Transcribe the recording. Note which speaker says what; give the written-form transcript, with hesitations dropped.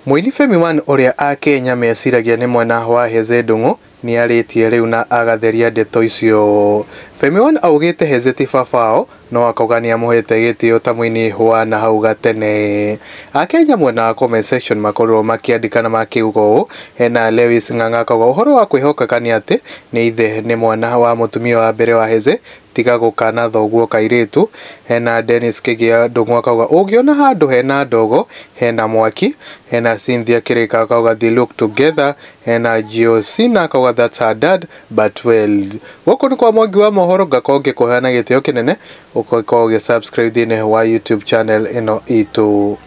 Speaker 1: Mũini Femi One ũrĩa akenya meciragia nĩ mwena wa Hezzy Ndung'u nĩarĩtie rĩu na agatheria ndeto icio. Femi One augĩte Hezzy ti baba no akauga nĩamũhete gĩtĩo ta mũini wa nahau gatene. Akenya mwena wa comment section makorirwo makĩandĩka na makiuga ũũ, hena Lewis Ng'ang'a akauga ũhoro wa kwĩhokeka nĩ atĩ nĩ ithe nĩ mwana wa mũtumia wa mbere wa Hezzy tiga gũkana thoguo kairĩtu. Hena Dennis Kĩgĩa Ndung'u akauga ũngĩona handũ hena ndogo hena mwaki. Hena Cynthia Kĩrĩka akauga they look together. Hena Giosina akauga that's her dad but well. Gũkũ nĩ kwa Mwangi wa mohoro, ngakorwo ngĩkũhe na gĩtĩo kĩnene ũgakorwo ũgĩ subscribe thĩinĩ wa YouTube channel ĩno itũ.